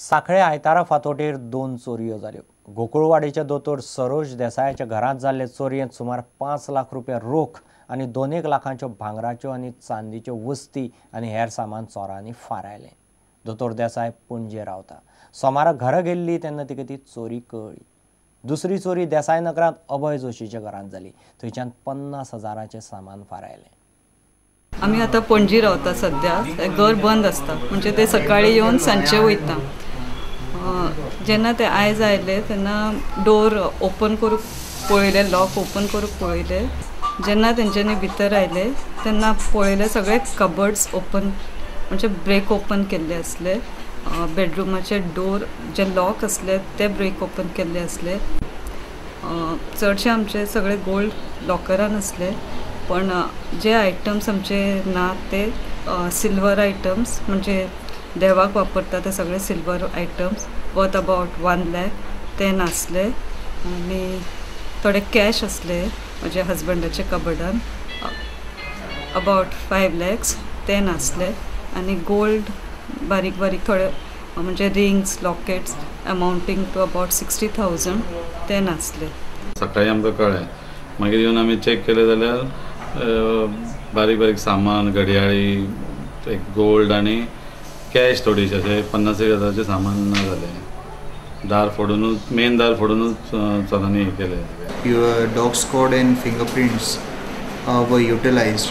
सांखळे आयतारा फातोटेर 2 चोरयो जाल्यो. गोकुळवाडीच्या दोतोर सरोज देसायाच्या घरांत जाल्ले चोरयेंत सुमार 5 लाख रुपया रोख आनी 2 लाखांच्यो भांगराच्यो आनी चांदीच्यो वस्ती आनी हेर सामान चोरांनी फारायलें. दोतोर देसाय पणजे रावता. सोमारा घरा गेल्ली तेन्ना तिका ती चोरी कळ्ळी. दुसरी चोरी देसाय नगरांत अभय जोशीच्या घरांत जाली. थंयच्यान 50,000 सामान फारायलें. आमी आतां पणजी रावता सद्या. घर बंद आसता म्हणजे ते सकाळी येवन सांजचे वयता. जेन्ना ते आयज आयले तेन्ना डोर ओपन करूंक पळयले, लॉक ओपन करूंक पळयले. जेन्ना तेंच्यांनी भितर आयले तेन्ना पळयले सगळे कबर्ड्स ओपन म्हणजे ब्रेक ओपन केल्ले आसले. बेडरुमाचे डोर जे लॉक आसले ते ब्रेक ओपन केल्ले आसले. चडशे आमचे सगळे गोल्ड लॉकरान आसले, पण जे आयटम्स आमचे ना ते सिल्वर आयटम्स म्हणजे देवाक वापरता ते सगळे silver items worth about 1 lakh ते नासले. आनी थोडे कॅश आसले म्हज्या हजबंडाच्या कबर्डान अबावट 5 lakhs ते नासले. आनी गोल्ड बारीक बारीक थोडे म्हणजे rings lockets amounting to about 60,000 ते नासले. सकाळी आमकां कळ्ळें, मागीर येवन आमी चॅक केलें जाल्यार बारीक बारीक सामान, घडयाळी, एक गोल्ड आनी कॅश थोडीशी अशें 50,000 सामान ना जालें. दार फोडूनच, मेन दार फोडूनच चोरांनी हें केलें. Your dog squad and fingerprints were utilized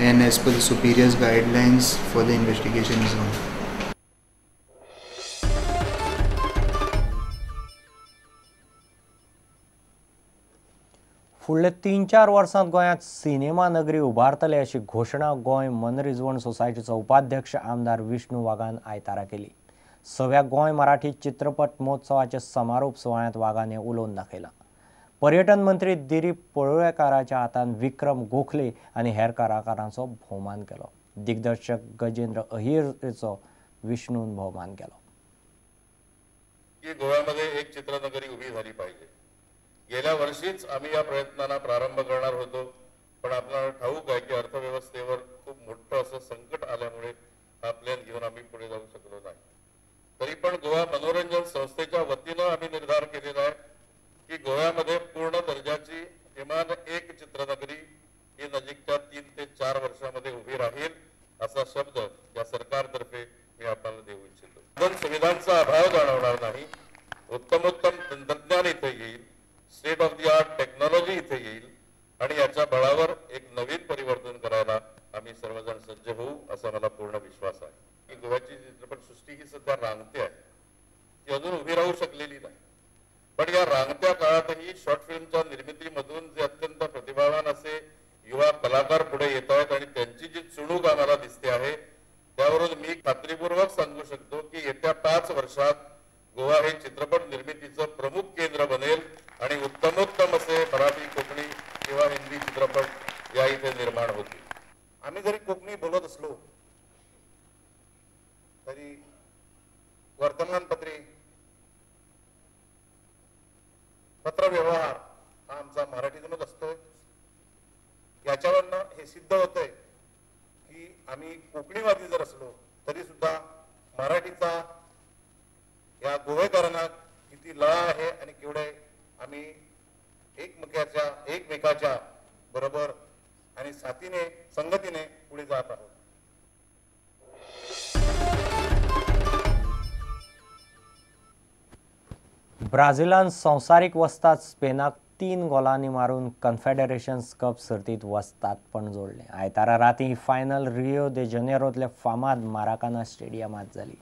and as per the superiors guidelines for the investigation is on. फुडले 3-4 वर्सांत गोंयांत सिनेमा नगरी उबारतले अशी घोशणा गोंय मनरिजवण सोसायटीचो उपाध्यक्ष आमदार विष्णू वाघान आयतारा केली. 6व्या गोंय मराठी चित्रपट महोत्सवाच्या समारोप सुवाळ्यांत वाघान हें उलोवन दाखयलां. पर्यटन मंत्री दिलीप पळोळेकाराच्या हातान विक्रम गोखले आनी हेर कलाकारांचो भोवमान केलो. दिग्दर्शक गजेंद्र अहिरचो विष्णून भोवमान केलो. की गोव्यामध्ये एक चित्रनगरी उभी झाली पाहिजे. गेल्या वर्षीच आम्ही या प्रयत्नांना प्रारंभ करणार होतो, पण आपल्याला ठाऊक आहे की अर्थव्यवस्थेवर खूप मोठं असं संकट आल्यामुळे हा प्लॅन घेऊन आम्ही पुढे जाऊ शकलो नाही. तरी पण गोवा मनोरंजन संस्थेच्या वतीनं आम्ही निर्धार केलेला आहे की गोव्यामध्ये पूर्ण दर्जाची किमान एक चित्रनगरी ही नजीकच्या 3 ते 4 वर्षामध्ये उभी राहील असा शब्द या सरकारतर्फे मी आपल्याला देऊ इच्छितो. साधन सुविधांचा अभाव जाणवणार नाही, उत्तमोत्तम तंत्रज्ञान इथे येईल, state of the art technology इथे येईल आणि याच्या बळावर एक नवीन परिवर्तन करायला आम्ही सर्वजण सज्ज होऊ असा मला पूर्ण विश्वास आहे. की गोव्याची चित्रपटसृष्टी ही सध्या रांगते आहे, ती अजून उभी राहू शकलेली नाही, पण या रांगत्या काळातही शॉर्ट फिल्मच्या निर्मितीमधून जे अत्यंत प्रतिभावान असे युवा कलाकार पुढे येत आहेत आणि त्यांची जी चुणूक आम्हाला दिसते आहे त्यावरून मी खात्रीपूर्वक सांगू शकतो की येत्या 5 वर्षात गोवा हे चित्रपट निर्मितीचं प्रमुख केंद्र बनेल आणि उत्तमोत्तम असे मराठी, कोकणी किंवा हिंदी चित्रपट या इथे निर्माण होतील. आम्ही जरी कोकणी बोलत असलो तरी वर्तमानपत्रे, पत्रव्यवहार हा आमचा मराठीतूनच असतोय. याच्यावरनं हे सिद्ध होतंय की आम्ही कोकणीवादी जर असलो तरी सुद्धा मराठीचा या गोवेकरांना किती लळा आहे आणि केवढे आम्ही एकमेकाच्या बरोबर आणि साथीने संगतीने पुढे जात आहोत. ब्राझिलान संवसारीक वस्ताद स्पेनाक 3 गोलांनी मारून कन्फेडरेशन्स कप सर्तीत वस्तादपण जोडलें. आयतारा राती ही फायनल रियो दे जनेरोंतल्या फामाद माराकाना स्टेडियमांत जाली.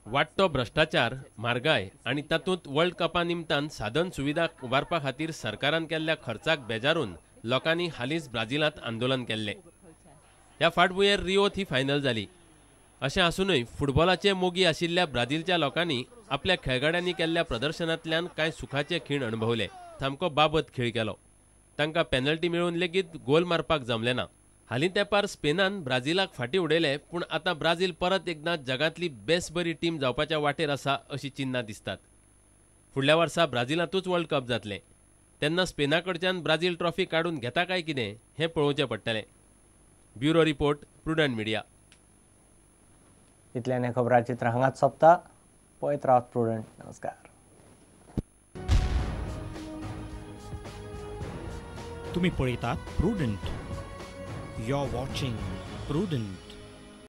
वाडटो भ्रश्टाचार, म्हारगाय आनी तातूंत वर्ल्ड कपा निमतान साधन सुविधा उबारपा खातीर सरकारान केल्ल्या खर्चाक बेजारून लोकांनी हालींच ब्राझिलांत आंदोलन केल्लें. ह्या फाटभुंयेर रियोत ही फायनल जाली. अशें आसूनय फुटबॉलाचे मोगी आशिल्ल्या ब्राझीलच्या लोकांनी आपल्या खेळगड्यांनी केल्ल्या प्रदर्शनांतल्यान कांय सुखाचे खीण अणभवले. सामको बाबत खेळ केलो. तांकां पेनल्टी मेळून लेगीत गोल मारपाक जमलें ना. हालीं तेंपार स्पेनान ब्राझिलाक फाटीं उडयले, पूण आतां ब्राझील परत एकदां जगांतली बेस बरी टीम जावपाच्या वाटेर आसा अशी चिन्नां दिसतात. फुडल्या वर्सा ब्राझिलांतूच वर्ल्ड कप जातलें, तेन्ना स्पेना कडच्यान ब्राझील ट्रॉफी काडून घेता काय कितें हें पळोवचें पडटलें. Bureau report, Prudent media. इतल्यान हें खबराचित्र हांगाच सोंपता. पळयत रावात प्रुडंट. नमस्कार. तुम्ही पळयतात Prudent. You are watching Prudent.